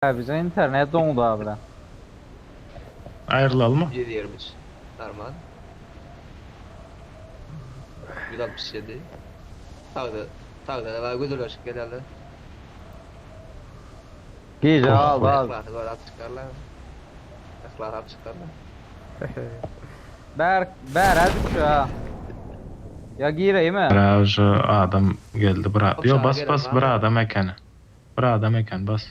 Bize internet doňdy abra. Aýrylalmy? 123. Normal. 167. Sagda, sagda da var gözeleşik gelýärler. Gije Oh, aldy az. Yhlasy gör alyp çykarlar. Yhlasy alyp çykarlar. Bär, bärä düşdi ha. Ya gireymi? Biraz adam geldi bir Hop, Yo sağa bas gerek bas var bir mı? adam eken. Bir adam eken bas.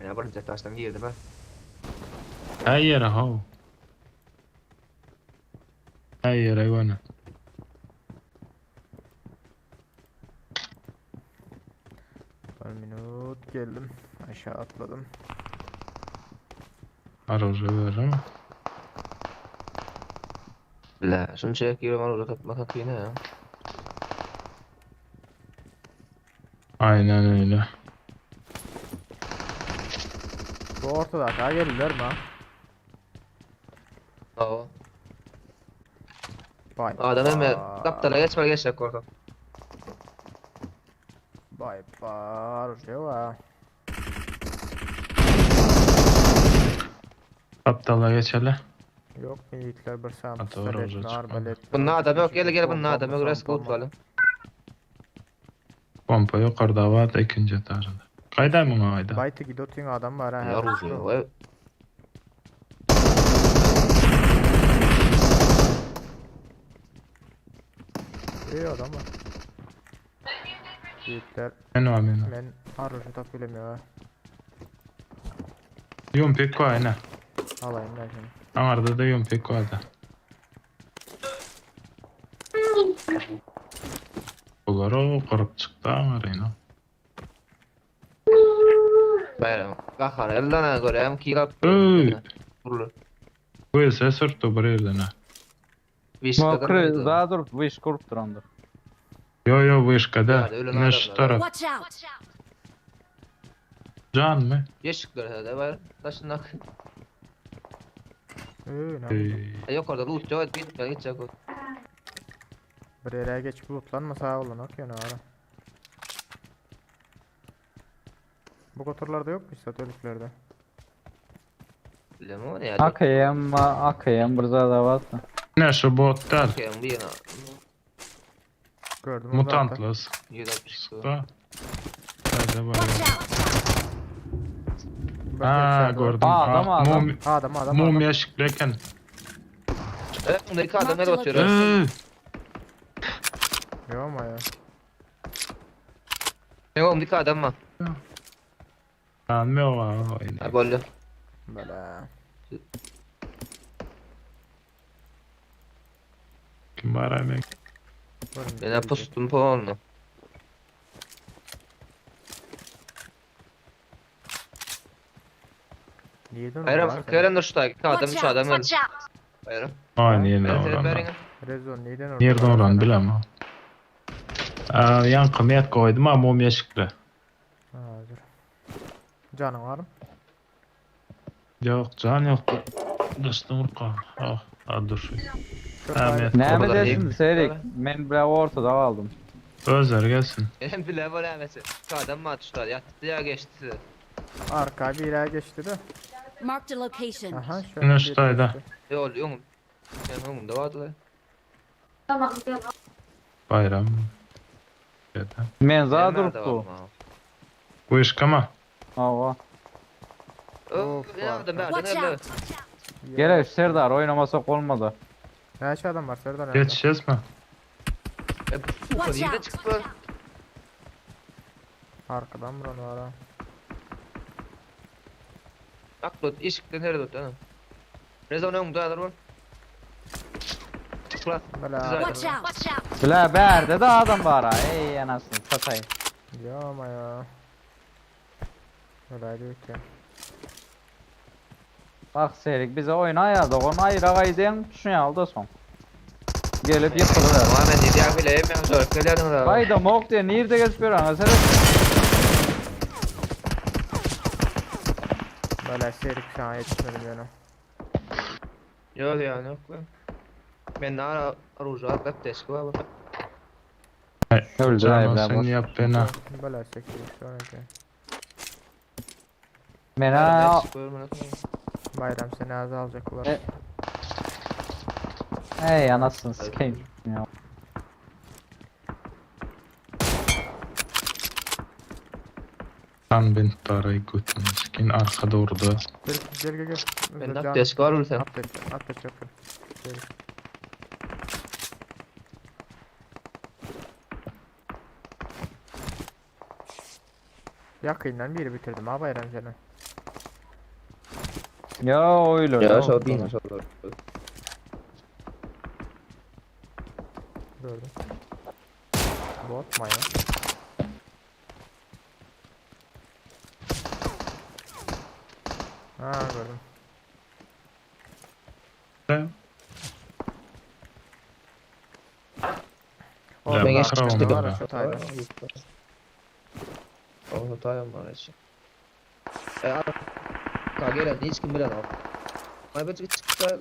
Ya birinci taştan girdim ha. Her yere ho. Her yere gönü. Bir minut geldim. Aşağı atladım. Aracı veririm. La, şunça girip var orada tapmak yine ya. Aynen öyle. Bu ortada hata geldiler mi ha? Oo. Bay. Adam hemen bar. kaptala geçme geçecek korkak. Bay bar. Yok Aptala geçeli. Yok yiğitler bir sam Ha, doğru, pistolet hoca mi çıkmadı. arbalet mi? Bunda adam yok gel gel bunda Pompa adam yok mı, res sampa mı? tutalım. Pompa yukarıda var da ikinci etajda. Kayda mı kayda? Baytı gidotin adam var ha. Ya ruju. Vay. İyi adam var. Yiğitler Men var men. men arışı tap bilemiyor ha. Yum pek var yine. Alayım ben şimdi. Anarda da yum pek var da. Bunlar o kırıp çıktı anarayla. Bayram. Kahar elden ha göreyim ki yap. Öy. Vurlu. Bu ses sürttü bir yerden ha. Mokri daha durup bu iş kurup durandır. Yo yo vışkada. Yani öyle Ne şu adamlar. taraf. Watch out! Can mı? Yeşikler herhalde var. Taşın ak. Ee, ne oldu? Ey, Yok orada loot yok. Git ben gidecek o. Bir yere geçip lootlanma sağ olun ok yani ara. Bu kotorlarda yok mu işte ölüklerde? Bilmem o ne ya. AKM, AKM burada da var. Ne şu botlar? Bakayım bir yana. Gördüm onu zaten. Mutantlı 162. sıktı. Hadi Watch bakalım. out! Bak, Ha içeride var. gördüm. Aa, adam, Ha, adam. Mum, Adam adam mum adam. yaşıklarken. Evet bunda iki adam nereye batıyor? Ee, Yok ama ya. Ne oğlum iki adam var. Lan ne var? Ha böyle. Böyle. Kim var abi? Görün Ben diyecek. pustum falan. Niye dön Bayram lan sen? kıran da şu da iki adam Watch üç out! adam geldi. Watch out! Bayram. Aynı yerden Evet evet oran. verin. Rezon neyden orada? Nereden oran bilemem. Aa, yan kımiyet koydum ama mum yaşıklı. Ha, dur. Canın var mı? Yok can yok. Dostum urka. Ah, ah dur. Çok Ahmet. Ne Orada mi iyi. desin Serik? Men bile ortada kaldım. Özer gelsin. Benim bile var ya mesela. İki adam mı atışlar? Yattı ya geçti. Arka bir ileri geçti de. Marked a location. Aha şöyle Ne bir şuraydı? geçti. Yok yok. Ben önümde vardı. Bayram. Evet. Men daha duruptu. Bu iş kama. Ava. Of, Ne adam arka. nerede Watch nerede? out! Gerek Serdar oynamasak olmadı. Ne şu adam var Serdar nerede? Geçeceğiz mi? Watch Nerede out! çıktı? Arkadan buranı var ha. Bak lot işikte nerede lot ha? Rezon önümde alır mı? Çıkla. Böyle. Watch out! Watch out! Bile berde de adam var ha. Ey anasını satayım. Ya ama ya. Öyle diyor ki. Bak Serik bize oyna ayardı. Onu ayıra gaydın. Şunu aldı son. Gelip yıkılır. Ama ben ne diye bile ben zor geliyorum da. Bayda mok diye nerede geçip ana Serik? Böyle serik şu an yetişmedim yani. Yok ya yok. Ben ne ara ruju atlat deski var bak. Öldü Can ay sen be. yap beni. Böyle sekiyor şu an ki. Mena Bayram seni az alacaklar. E- Ey anasını sikeyim ya. Sen ben taray götünü sikin arka doğru da. Gel gel gel gel. Ben Can- abdest var mı sen? Abdest, abdest yok. Gel. Yakından biri bitirdim ha Bayram seni. Ya öyle. Ya şo din şo. Gördüm. Bot mu ya? Ha gördüm. Da. Orada Ben var, geçtim. var şu tayda. Oh, taýam bar içi. E, ka gelen hiç kim bilen al. Ay bu çıktı.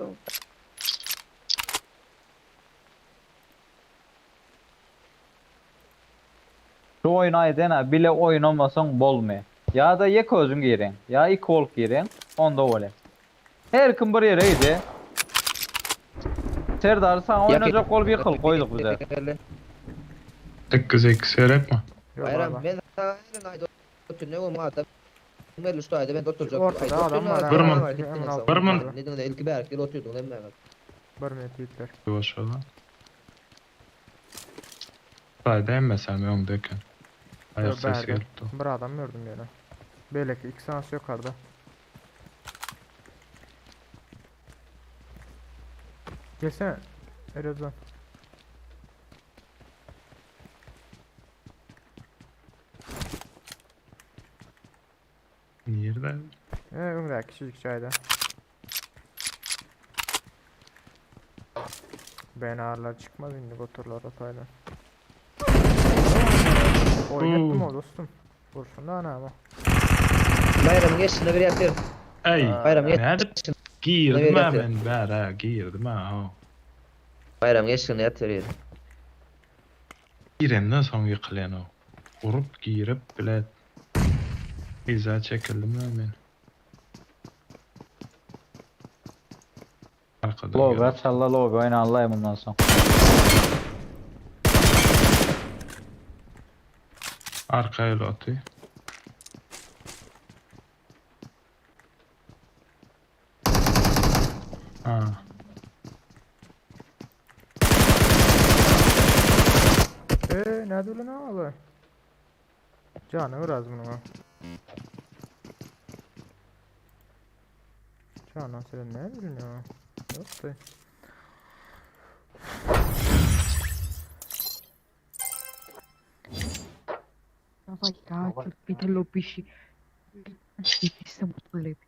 Şu oyun aydın bile oyun olmasan bolmy. Ya da yek özün girin. Ya iki ol girin. Onda öyle. Her kim bir yere gidi. Serdar sen oynayacak ol bir kıl koyduk bize. 8 8 gerek mi? Yok Bayram abi. ben aynen ayda otur ne olma adam. Ben üstü ayda ben oturacak. Ortada adam var ha. Bir min. Hemen Bir min. Ne diyorsun ilk bir erkek oturdun değil mi? Bir minut yiğitler. Yavaş ola. Sayda emmesem öňdeken. Ayak Yok, sesi bärde. gelip dur. Bir adam gördüm yani. Belki iki sansı yukarıda. Gelsene. Erozan. Nerede? Ee, öňdäki kiçijik jaýda. Ben ağırlar çıkmaz indi goturlar otayla. Oynatdım o dostum. Vursun da ana ama. Bayram geçsin bir yatır. Ey, Bayram geç. nerede? Girdim Nereye ha ben bära girdim ha. Bayram geçsin yatır yer. Girenden soň ýykylan o. Urup girip bile iza çekildim ha ben. Arkadan Lobi geldi. açalla lobi oyna Allah'ım bundan sonra. Arkaya lotu. Ha. Nerede öyle ne oldu? Canı biraz bunu. Canan sen ne bilmiyorum. Yok da. Давай, გააკეთე ლობიში. ისამართლეები.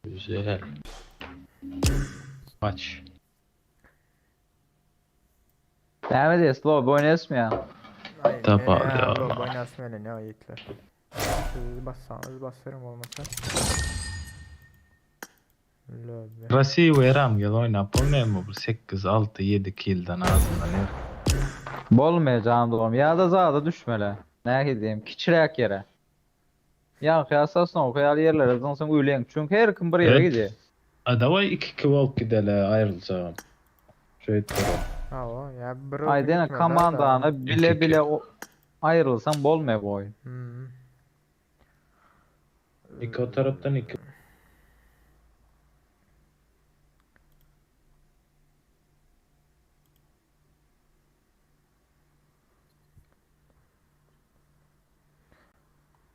Güzel. Maç. Devam ediyoruz lobi oynayasın ya. Ay, Tabii ne ya. ya, oynasın öyle ne o yiğitler. Siz bassanız basarım olmasa. Lobi. Rasi Veram gel oynap olmayan bu 8 6 7 kill'den ağzından yer. Bolmayacağım doğum. Ya da zada düşmeli. Ne gideyim? Kiçirek yere. Ya kıyaslasın o kıyal yerlere zınsın uyulayın. Çünkü her kim bir yere Evet. gidiyor. A davay 2 2 bolup gidele ayrılacağım. Şöyle Ha o ya bir Aydın komandana bile İki, bile o ayrılsan bolmaya bu oyun. Hmm. İki o taraftan iki.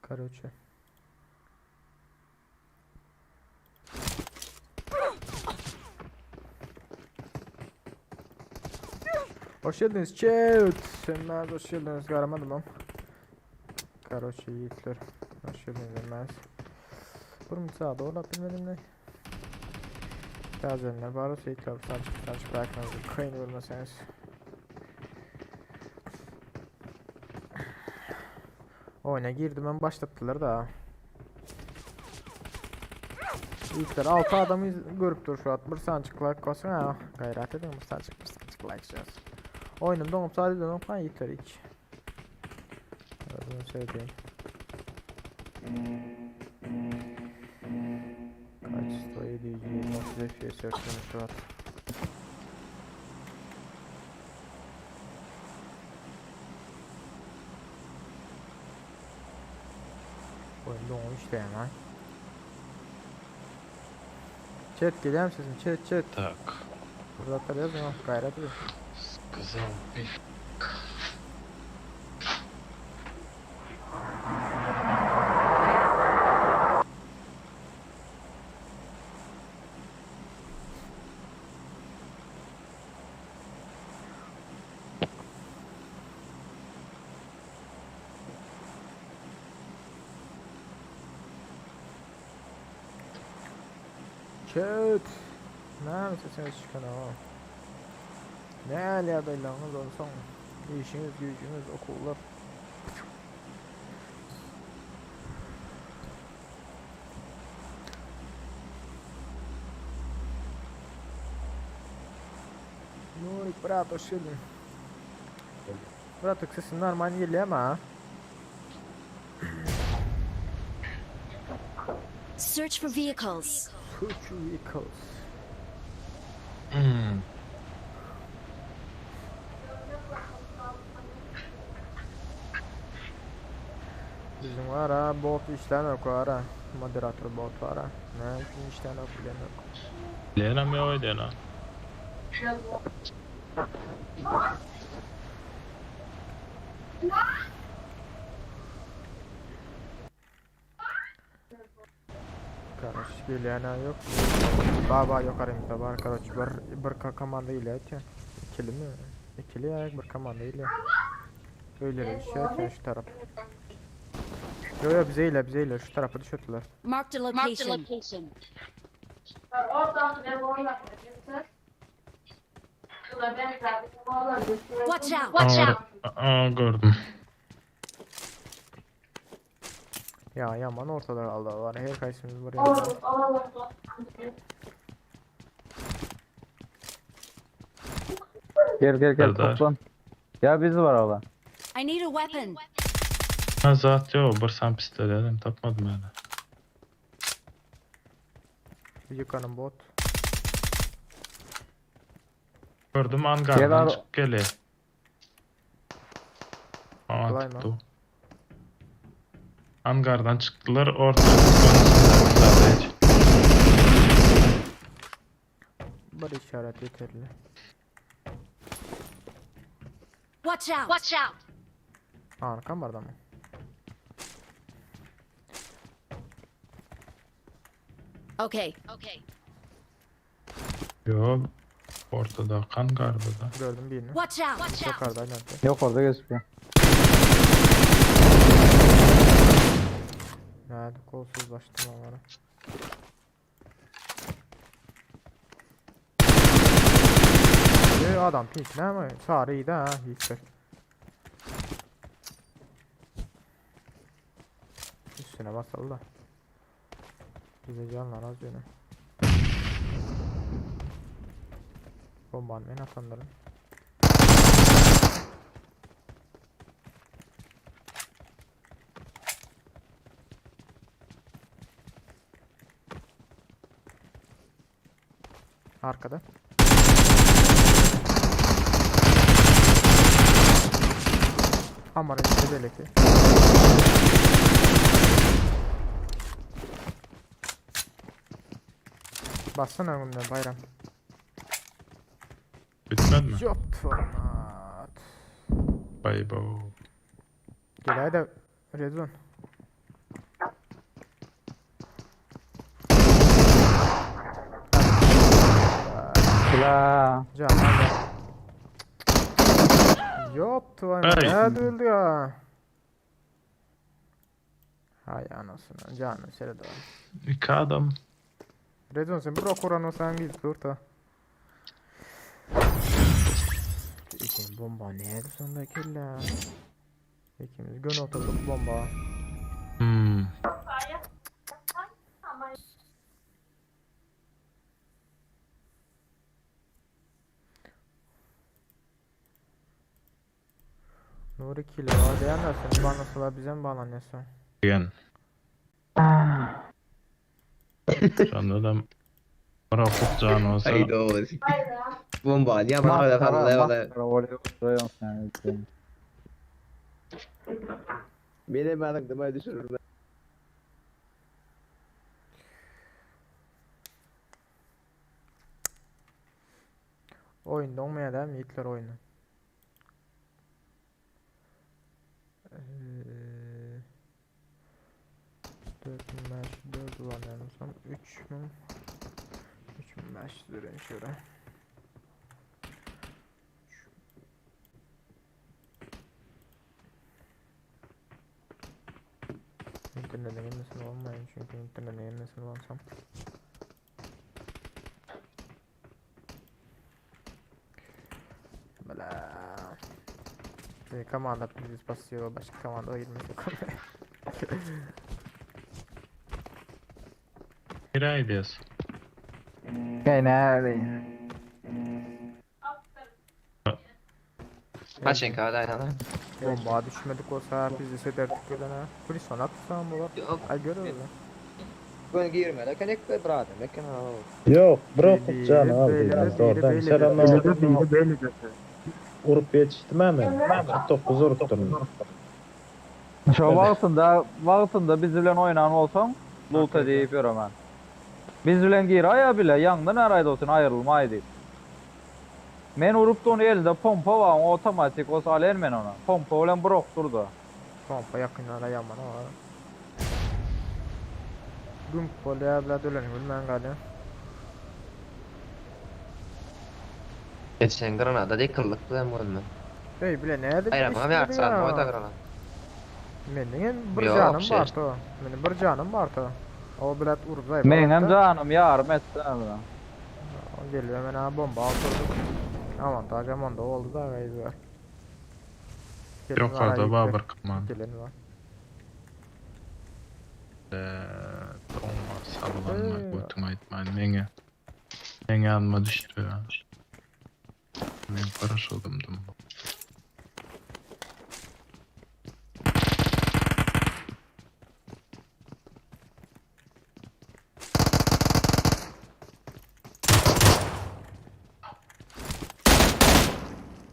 Короче. Hoş geldiniz chat. Sen hoş geldiniz. Garamadım am. Короче yiğitler. Hoş geldiniz Ömez. Bunu sağa doğru bilmedim ne. Tazenler var olsa yiğitler. Sancık sancık bırakmanızı kayın vurmasanız. Oyuna girdim ben başlattılar da. Yiğitler 6 adam iz görüp dur şu at. Bir sançık like basın ha. Gayret edin bir sançık bir sançık like şahs. Oyunum doňup sadece doňup ha yiğitler hiç. Özüm söyleyeyim. Kaç 720 FPS şu at. Oyun doňup işte yani. Chat gelýär sesim? Chat chat. Tak. Burada atar yazın ha. Gayret edin. Сказал пif. Chat. Näme sesiňiz çykan ha? Näle ýagdaýlaryňyz olsun? Işiňiz, güýjüňiz, okullar. Nurik brat hoş geldin. Brat sesin normal gelýär mi ha? Search for vehicles. Search vehicles. Hmm. Bizim var ha bot işlän yok var ha. Moderator bot var ha. Ne üçün işlän yok bilen yok. Lena mi oydu lan? Karış gelýän yok. Baba yok aramızda var karoç bir bir komanda ile atıyor. İkili mi? İkili ya bir komanda ile. Öyle bir şey atıyor şu taraf. Yo yo bize ile bize ile şu tarafa düşürdüler. Marked a location. Watch out! Watch out! Aa, gördüm. Ya yaman ortada kaldı var. Her kaysımız var ya. Gel gel gel Serdar. toplan. Ya biz var ola. I need a weapon. Ha zat yok. Bir san pistolet tapmadım yani. Yıkanın bot. Gördüm Gel angardan abi. çıkıp geliyor. Aa Kolay mı? tuttu. Angardan çıktılar orta. Bir işaret yeterli. Watch out! Watch out! Arkam var da mı? Okay. Okay. Yo ortada hangarda da. Gördüm birini. Watch out! Watch out! Yukarıda nerede? Yok orada gözüküyor. Nerede? Kolsuzlaştım onlara. Ee, adam pik ne mi? Sarıydı ha Hitler. Üstüne basalım da. Bize canlar az yöne. Bombanı ben atanların. Arkada. Aman işte belki. Bassana önümden bayram. Bitmedi mi? Yok format. Bay bay. Gel haydi Rezon. La. Can hadi. Yok tuvalet. Hey. Ne öldü ya? Hay anasını canım seni de. İki adam. Rezon sen bro Kur'an olsan git dur da. İkin bomba ne sondaki la? İkimiz gün oturduk bomba. Hmm. Nuri kilo var diýenler seni banlasalar bizem banlanýarsyň. Diýen. Şonda da bir okuk jan bolsa. Ay doğru. Bomba alýar bana öyle fazla öyle. Maskara bolýar, oturuyorum sen. Beni bana dımay düşürür. Oýun doňmaýar dämi ýitler oýny. Eee 4504 ulanýan 3000 3500 beren şöyle. Internete gelmesin olmayın çünkü internete gelmesin olsam. Bla. Bir komanda biz basıyor başka komanda girmiyor. Nirä gidýäs? Gene Kaçın kadar aynen. Bomba düşmedik olsa biz de sederdik öyle ha. Polis ona tutsam bu var. Yok. Ay gör öyle. Bugün girme. Lakin ek bir adam. Lakin Yok, bırakıp Biri, can aldı biri, yani biri, zordan. biri, Sen biri. Urup yetiştim hemen. 49 urupdum. Şo wagtynda, wagtynda biz bilen oýnan bolsaň, loot'a diýip ýöremen. Biz bilen gir aýa bile, ýaňdan araýda olsun aýrylmaý diýip. Men urup da onu elde pompa var, otomatik olsa alen men ona. Pompa bilen brok durdu. Pompa yakınlara yaman o. Gümp bolýar bile dölen bilmän galýar. Geçen granada değil kırlık bu hem ölme. Ey bile näde? Hayır ama bir artsan o da granada. Meniň hem bir Ýok, janym şey. bar to. Meniň bir janym bar to. O bilet urup zaý. Men hem canım yarım etdi. Geliyor hemen ha bomba atırdık. Avantaj aman da oldu da gaybi var. Gelin var, Ýokarda ayıp bar bir komanda. Gelin var. Doňma sallanma Eee. götüň aýtmaýyn meňe. Meňe alma düşdi. Men paraşodumdum.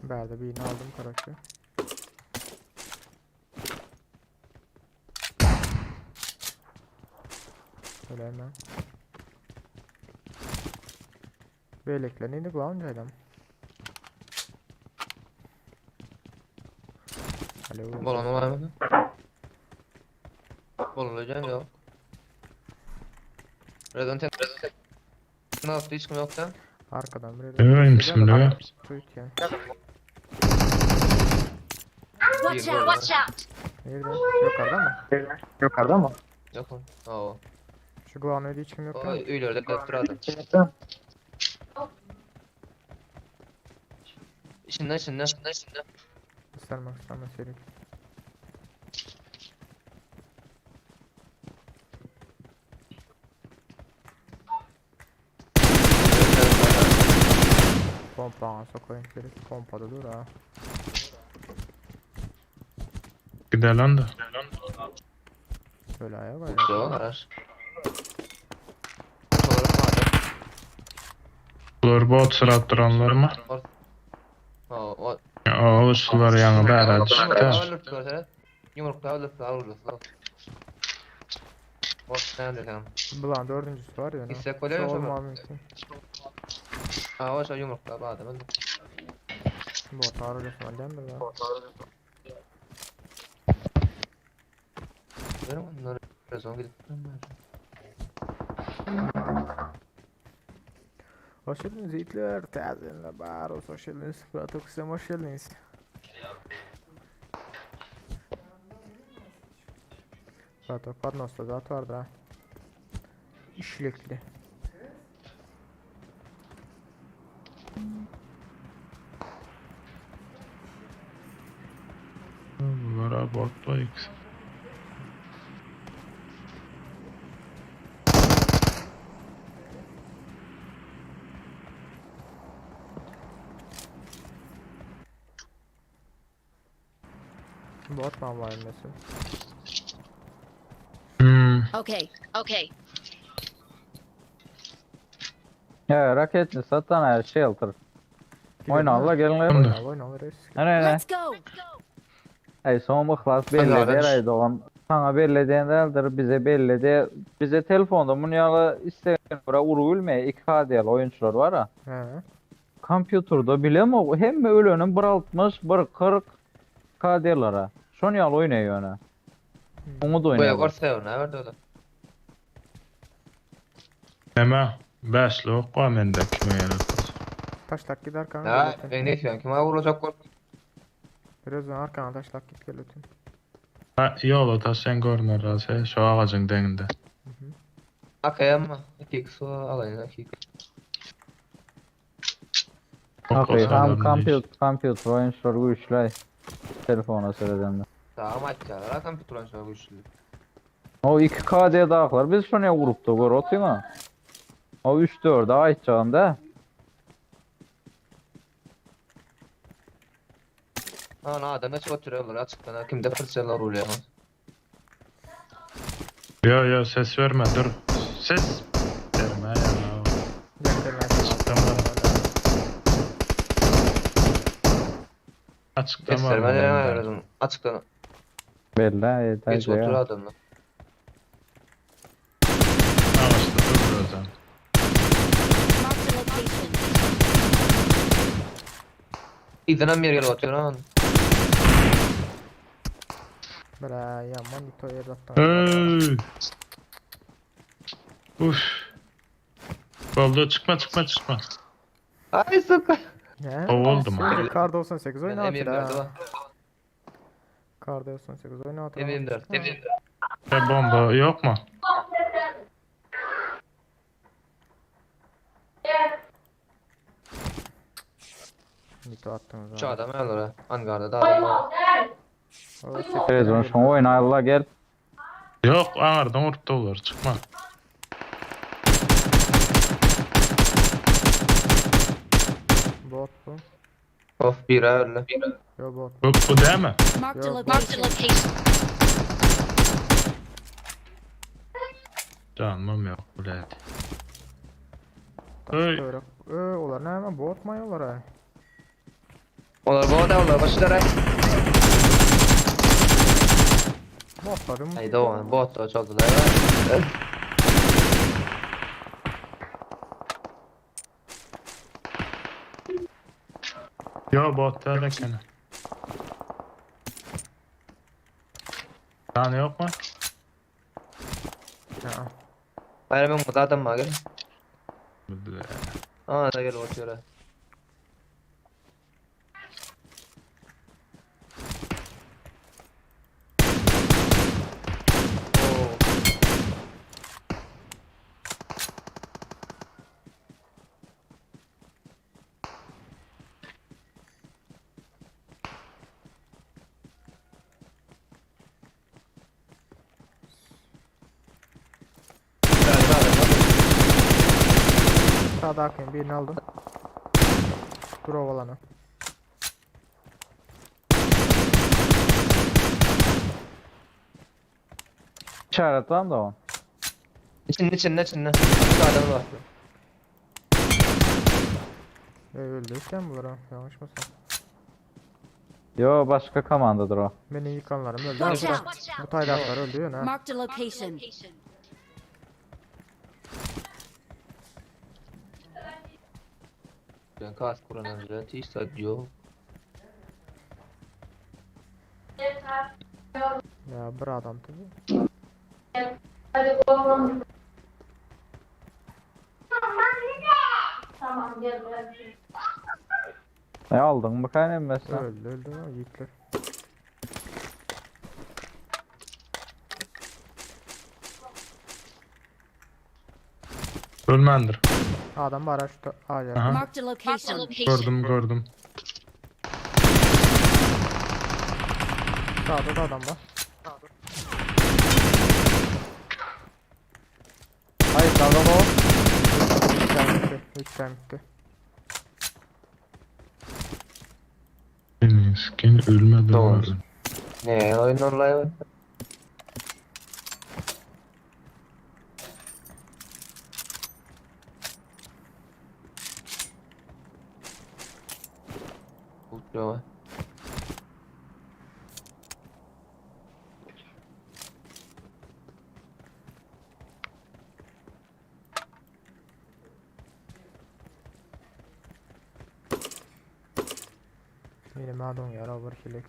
Ben de birini aldım karaşı. Öyle hemen. Beyleklerini indik lan önceden. Alo. Bolan olay mı? Bolan hocam yok. Redon ten. Ne yaptı hiç kim yoktu? Arkadan biri de. Öyle şimdi. Tweet ya. Watch out! Watch out! Nerede? Yukarıda mı? Yukarıda mı? Yok mu? Oo. Şu Guano'da hiç kim yok O değil mi? öyle de duradın. İçinden içinden içinden içinden. İstermek istemez herif. Pompa sokayım herif. Pompada dur ha. Gidelim de. Böyle ayağa var ya. Yok arar. Olarak vardı. Bular bot sırattıranlar mı? Oo, o. O şular ýaňy bära düşdi. Öldürdüler. Yumrukla öldürdüler, öldürdüler. Bot sen de tamam. Bulan dördüncüsü var ya. ne? İstek oluyor Şu mu? olma mümkün. Ha o şey yumrukla bağladı. Ben Bot var öyle falan değil mi? lan? Benim onları son gidip. Hoş geldiniz yiğitler. Täzelenle bar olsun. Hoş geldiniz. Murat Okusam hoş geldiniz. Murat Ok Padnos'ta zat vardır ha. İşlekli. Bular bot da ikisi. Bot mu var mesela? Hmm. Okay. Okay. Ya raketni satan her shelter. Oýnarlar gelinler. Tamam. Oyna reis. Hene hene. Let's go. Ey son yhlas belli Hadi der ey dogan. Sana belli diýen däldir, bize belli de. Bize telefonda mun ýaly isteyen bura urulme 2K diýen oýunçylar bar ha. He. Kompýuterde bilem o hemme ölenin 1.60, 1.40 K diýerler ha. Şon ýaly oýnaýar ýöne. Onu da Boya oýnaýar. gorsa ne verdi o da. Neme? Beşli ok var mende kime gerek olsa. Taşlak git arkana. Ya gel ötün. ben ne istiyorum? Kime vuracak gol? Biraz arkana taşlak git gel ötün. Ha, yola taşlayan görünür razı. Şu ağacın deňinde. Akaya mı? 2 su alayım 2. Ok Okey, olsa ham adamın kompýuter kompýuter oýunçylar güýçli. Telefona seredende. Tamam aç ya. Zaten bir turan şuna güçlü. O 2K diye dağlar. Biz şunu grupta gör otyma. O 3 4 aýtjagym da. Ha ne adam ne oturuyorlar açıktan ha. Kimde fırçalar oluyor. Yo yo ses verme dur. Ses verme ya. Gel gel lan. Tamam. Açıklama. Gösterme ne verdim. Açıktan. Belli Geç yeter otur ya. adamla. Ağaçta dur birazdan. Marked a location. İzlenen bir yere oturuyor lan. Bra yaman git o yerde attan. Hey. Uf. Oldu çıkma çıkma çıkma. Ay sıkı. Ne? O oldu mu? Şimdi Kar 98 Ben oyna M24 atır ha. var. Kar 98 oyna atır. M24. M24. Ya bomba yok mu? Git o attınız Şu ha. adam öyle ha. Angarda da adam var. O çekti. Televizyon şunu oýna Allah gel. Yok ağırdan vurdu olur çıkma. Bot bu. Of bir öyle. Yo bot. Bu, bu değil mi? Marked a Yo, location. location. Canım yok bilet. Taş Öy. töwerek. Ö, olar näme bot maý olar ha. Onlar bu adam onlar başlar. Botladım. Ay doğan bot da çaldılar. Yo bot da ekene. Tane yok mu? Ha. Bayramın bu adam var gel. Bilet. Aa da gel oturuyor. ha. Oo. Galiba adam var. Sağda akayım birini aldım. Dur ovalanı. İşaret var mı da o? İçinde içinde içinde. Şu adam var. E, öldü sen bunlar ha. Yanlış mısın? Yo başka komandadır o. Beni yıkanlarım öldü. Watch Bu, out. bu taydaklar öldü ya. Marked a location. Ben kas kuran önce hiç diyor. Ya bir adam tabi. Ne aldın mı kaynım mesela? Öldü öldü ha, yiğitler. Ölmendir. Adam var ha şu ağaca. Aha. Marked a location. Gördüm gördüm. Sağda da adam var. Hayır sağda da o. 3 tane bitti. 3 tane bitti. Skin ölmedi. Doğru. Doğru. Ne oyun online? Uçuyor. Benim adam yara bir hilik.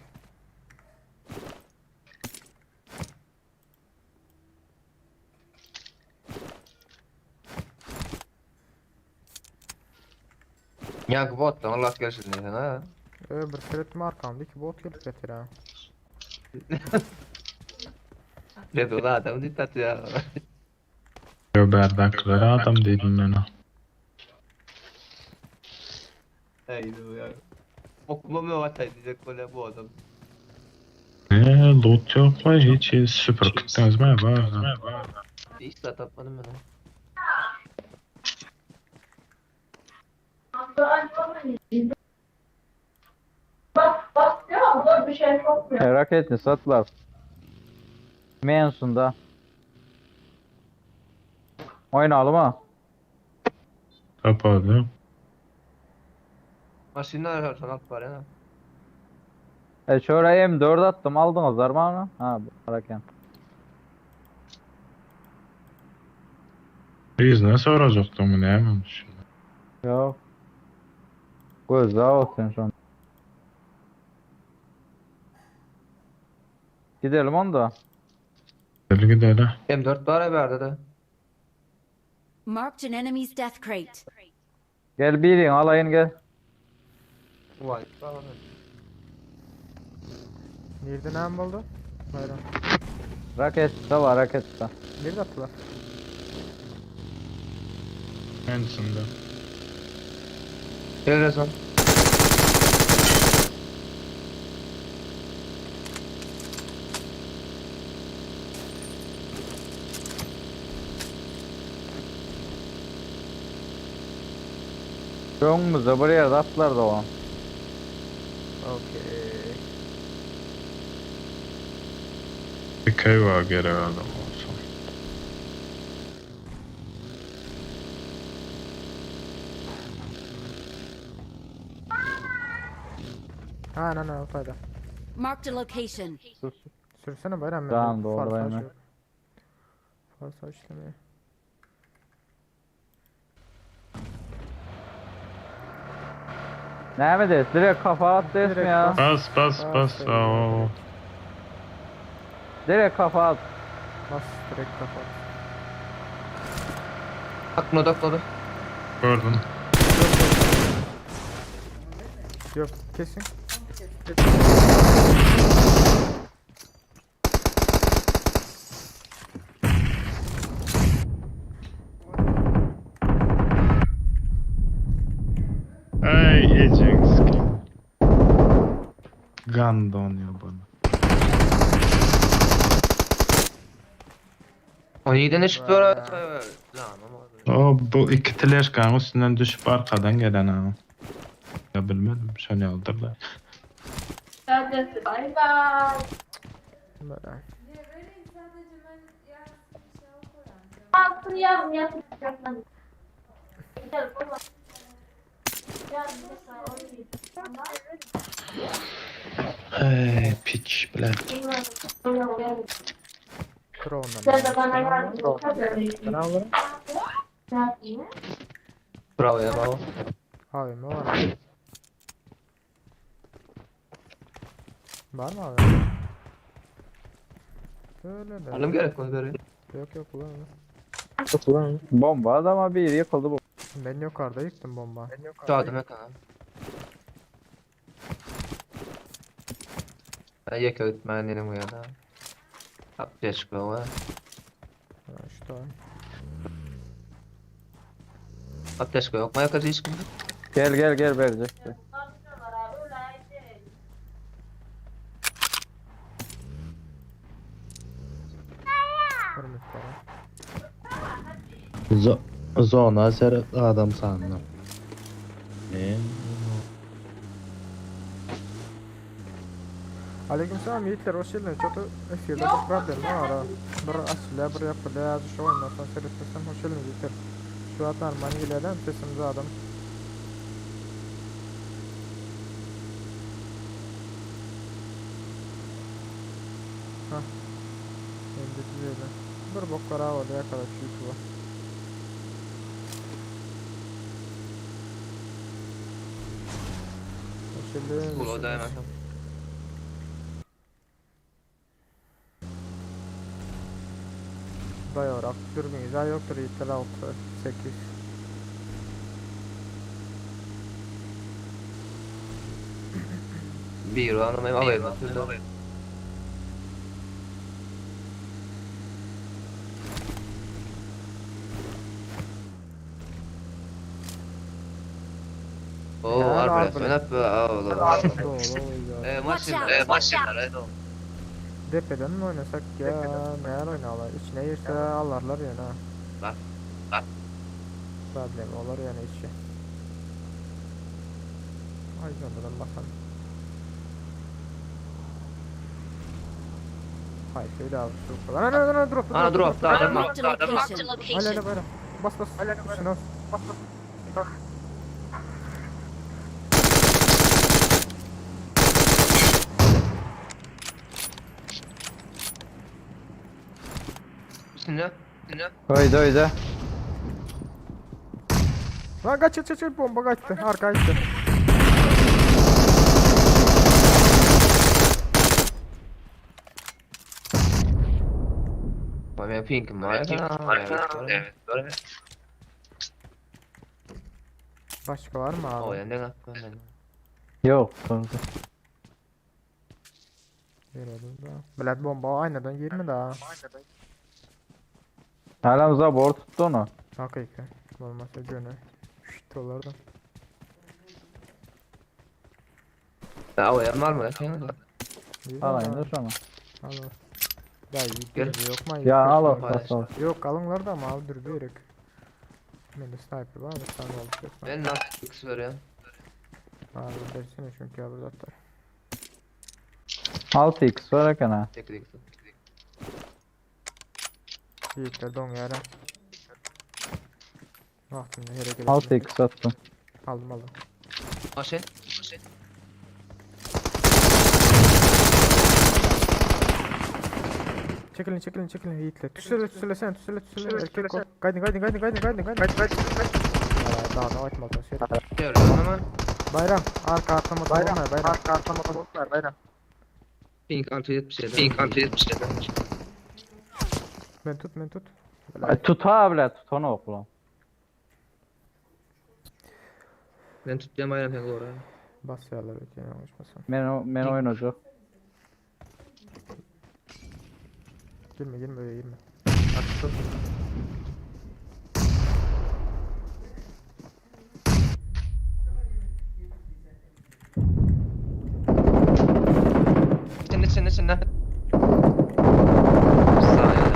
Ya bot lan Allah gelsin ha. Ö bir sürü arkamda ki bot gelip getir ha. Ne bu adam dikkat ya. Yo berdaklara adam dedim ben o. Haydi ya. Okuma mı var diyecek böyle bu adam. Ne loot yok la hiç süper gitdiniz mi? Var. Hiç zaten atmadım ben. Merak etme satlar. Mensunda. Oynayalım ha. Kapadı. Maşını ararsan alt var ya. E şöyle M4 attım aldınız mı onu? Ha bırakın. Biz ne soracaktım bunu ne Yok. Gözde olsun şu an. Gidelim onu da. Gidelim gidelim. M4 var abi arada da. Marked an enemy's death crate. Gel birin alayın gel. Vay. Tamam. Nerede ne buldu? Bayram. Raket de var raket de. Nerede attılar? Kendisinde. Gel Rezon. Önümüzde buraya da attılar da o. Okey. Bir köy var geri adam olsun. Ha na na fayda. Marked a location. Sürsene bayram. Tamam, doğru, aynen. Farsa işlemiyor. Ne mi des? Direkt kafa at des mi Direkt ya? Bas bas bas. Bas, Oo. Direkt kafa at. Bas direkt kapat. Aknodu aknodu. Gördüm. Yok kesin. Ay Ajax. Gandon ya bana. O iyi ne çıktı oraya? Lan ama. O bu iki tileşkanın üstünden düşüp arkadan gelen ha. Ya bilmedim şunu aldırlar. Böyle. Hey piç bilen. Kır ondan. Ben alırım. Bravo ya bravo. AVM var abi. Var mı abi? Böyle de. Alım gerek onu böyle. Yok yok ulan. Ulan. Bomba adama bir yıkıldı bu. Ben yukarıda yıktım bomba. Şu adım yok ha. Ben yek öğretmenlerim bu yana. Kapıya çıkıyor var. Ha, işte o. Abdest yok. Maya kaçı hiç kim? Gel gel gel verecek. Bir miktarı. Zo zona ser adam sandım. Ne? Aleykümselam ýigitler hoş geldiňiz. Çoto efirde bir problem bar ara. Bir açylýar bir ýapylýar ýa şu oýundan soň seretmesem hoş geldiňiz ýigitler. Şu wagt normal gelýär sesim zadam. Hah. Endi düzeldi. Bir bok gara bolýar karoç YouTube'a. Hoş geldin. Ula da hemen. Daýarak dürbüňiz ýokdur ýigitler 6 8. Bir anam alayım. Türlü. Oo, Ya, arbalet. arbalet. Oynat be. Dolu E, Watch maşinler, out, e, watch maşinler, e, doğru. Depeden mi oynasak ya? Neler oynarlar? İçine girse alarlar yani ha. Bak, bak. Problem olur yani içi. Ay ondan bakalım. Hay şöyle abi şu kadar. Ana ana ana drop. Ana drop, daha adam Marked a location. Hadi hadi bayram. Bas bas. Şuna. Bas bas. Üstünde, üstünde. Öýde öýde. Lan kaç kaç kaç bomba kaçtı. Arka kaçtı. Benim pinkim var. Evet, doğru. Başka var mı O abi? yani ne yaptın? Ýok. Verelim da. Bilet bomba aynadan girme daha. Halam zabor tuttu onu. Hakika. Olmasa gönü. Şşt olardı. Ya o yan var mı? Alayım da şunu. Al al. Ya iyi Gel. dürbü yok mu? Ya al al. al al. Yok alınlar da ama al dürbü gerek. Bende sniper var mı? Sen al. Yok. Ben nasıl X veriyorum? Abi versene çünkü abi zaten. 6x var eken ha. Tek tek. Yiğitler don yara. Vaktinde yere gerek. 6x attım. Aldım aldım. Maşin. Maşin. Çekilin çekilin çekilin yiğitler. Tüsele tüsele sen tüsele tüsele. Erkek ol. Gaydın gaydın gaydın gaydın gaydın gaydın. Gaydın gaydın. Daha da atma şey. Görüyorum ama. Bayram arka atlama bayram bayram. Arka atlama bayram. Pink 677. Pink 677. Ben tut ben tut. Ay, Tut ha bile tut onu okula. Ben tutacağım ayran sen doğru. Bas yağlar öteye yanlışmasam. Men men oynayacak. Girme girme öyle girme. Attım. İçinde içinde içinde. Sağ ya.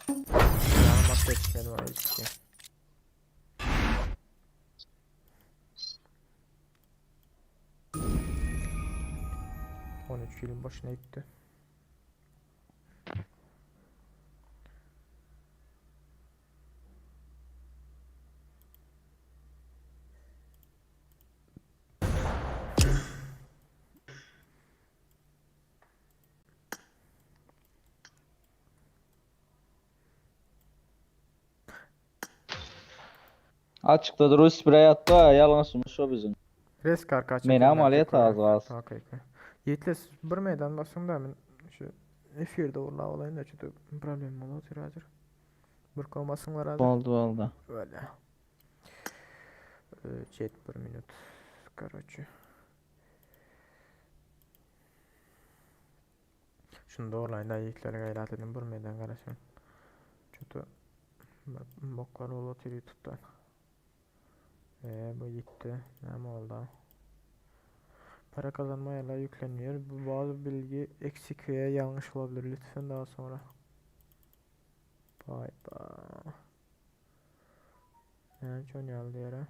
Yanıma geçmedim oraya hiçbir şey. ...13 yılın başına gitti. Açıkta Rus sprey attı ha yalan o bizim. Resk arka Men amaliyat az az. Hakika. Yiğitler bir meydan basın da men şu efirde orla olayım da çünkü problem olur hazır. Bir komasınlar hazır. Oldu oldu. Öyle. Chat bir minut. Короче. Şunu doğrulayın da yiğitlere gayret edin. Bir meydan karışın. Çünkü boklar olur YouTube'dan. Bu gitti. Ne oldu? Para kazanma ayarları yüklenmiyor. Bu bazı bilgi eksik veya yanlış olabilir. Lütfen daha sonra. Bye bye. Ne çok geldi yere.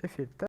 Efirde.